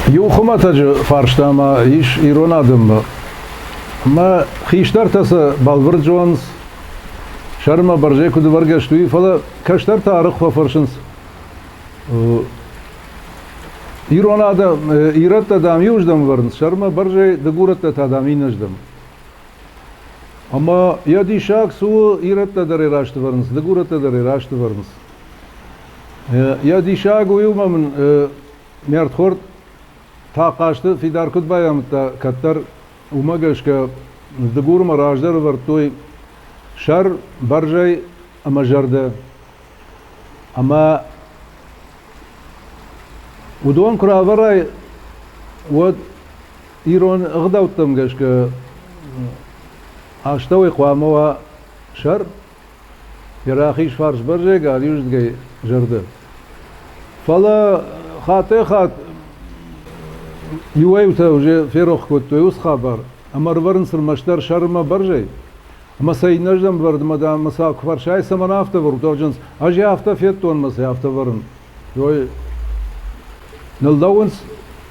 Иу хуымӕтӕджы фарста ма ис ирон адӕммӕ. Мӕ хистӕртӕ сӕ бӕлвырд зонынц, сӕрмӕ бӕрзӕй куыд ӕвӕргӕ сты, уый, фӕлӕ кӕстӕртӕ арӕх фӕфӕрсынц. Ирон адӕм, ирӕттӕ, дам, иуыздӕм ӕвӕрынц, сӕрмӕ бӕрзӕй, дыгурӕттӕ та, дам, иннӕздӕм. Ӕмӕ йӕ диссаг цы у, ирӕттӕ дӕр ӕй раст ӕвӕрынц, дыгурӕттӕ дӕр ӕй раст ӕвӕрынц. Йӕ диссаг уый у, ӕмӕ мын ме рдхорд Тахъазты Фидар куыд байамыдта кӕддӕр, уымӕ гӕсгӕ Дыгурмӕ раздӕр ӕвӕрдтой сӕр, бӕрзӕй ӕмӕ зӕрдӕ. Ӕмӕ уыдон куы равӕрай, уӕд ирон ӕгъдӕуттӕм гӕсгӕ астӕуӕй хъуамӕ уа сӕр, йӕ рахиз фарс бӕрзӕй, галиуыздгӕй зӕрдӕ. Фӕлӕ хаттӕй-хатт иуӕй-иутӕ уже ферох кодтой уыцы хабар ӕмӕ ӕрвӕрынц ӕрмӕстдӕр сӕрмӕ бӕрзӕй. Ӕмӕ сӕ иннӕрдӕм вӕрдмӕ дам ӕмӕ сӕ куы фӕрсай, цӕмӕн афтӕ вӕрут, ӕвджынц, ӕз ӕй афтӕ федтон ӕмӕ сӕ афтӕ вӕрын. Ой, ныллӕууынц,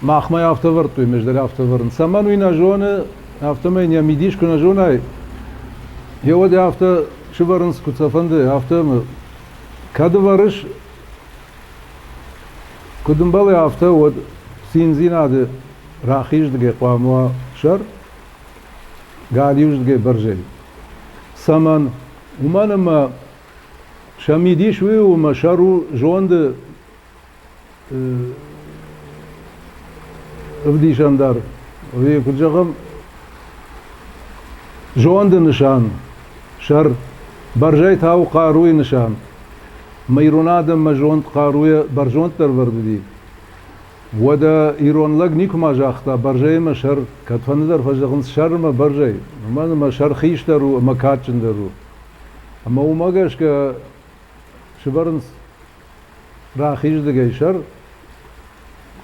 махмӕ афтӕ вӕрдтой, ме дӕр афтӕ вӕрын. Цӕмӕн уый нӕ зоны, афтӕмӕй йӕ мидис куы нӕ зонай, йе уӕд афтӕ сывӕрынц, куыд сӕ фӕнды, афтӕ кӕд ӕвӕрыс, куыд ӕмбӕлы, афтӕ, уӕд циндзинады рахиздыгӕй хъуамӕ уа сӕр, галиуздыгӕй бӕрзӕй. Цӕмӕн? Уымӕн ӕмӕ сӕ мидис уый у, ӕмӕ сӕр у зонды ӕвдисӕндар. Уый, куыд зӕгъӕм, зонды нысан, сӕр, бӕрзӕй та у хъаруйы нысан. Мӕ ирон адӕммӕ зонд хъаруйӕ бӕрзонддӕр вӕрд уыди. Уӕдӕ ирон лӕг никуыма загъта бӕрзӕй ӕмӕ сӕр, кӕдфӕндыдӕр фӕзӕгъынц сӕр ӕмӕ бӕрзӕй, уымӕн ӕмӕ сӕр хистӕр у ӕмӕ кадджындӕр у. Ӕмӕ уымӕ гӕсгӕ сывӕрынц рахиздыгӕй сӕр,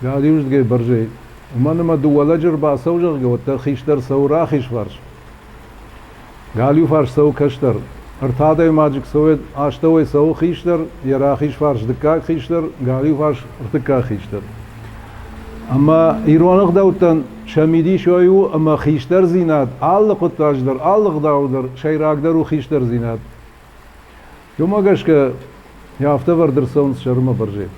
галиуыздыгӕй бӕрзӕй. Уымӕн ӕмӕ дыууӕ лӕджы ӕрбацӕуы, зӕгъгӕ, уӕддӕр хистӕр цӕуы рахиз фарс, галиу фарс цӕуы кӕстӕр. Ӕртӕ адӕймаджы цӕуы астӕуӕй цӕуы хистӕр, йӕ рахиз фарс дыккаг хистӕр, галиу фарс ӕртыккаг хистӕр. Ӕмӕ ирон ӕгъдӕуттӕн сӕ мидис уый у, ӕмӕ хистӕрдзинад алы хъуыддаджы дӕр, алы ӕгъдауы дӕр сӕйрагдӕр у хистӕрдзинад. Уымӕ гӕсгӕ йӕ афтӕ ӕвӕрд ӕрцӕуынц сӕрмӕ бӕрзӕй.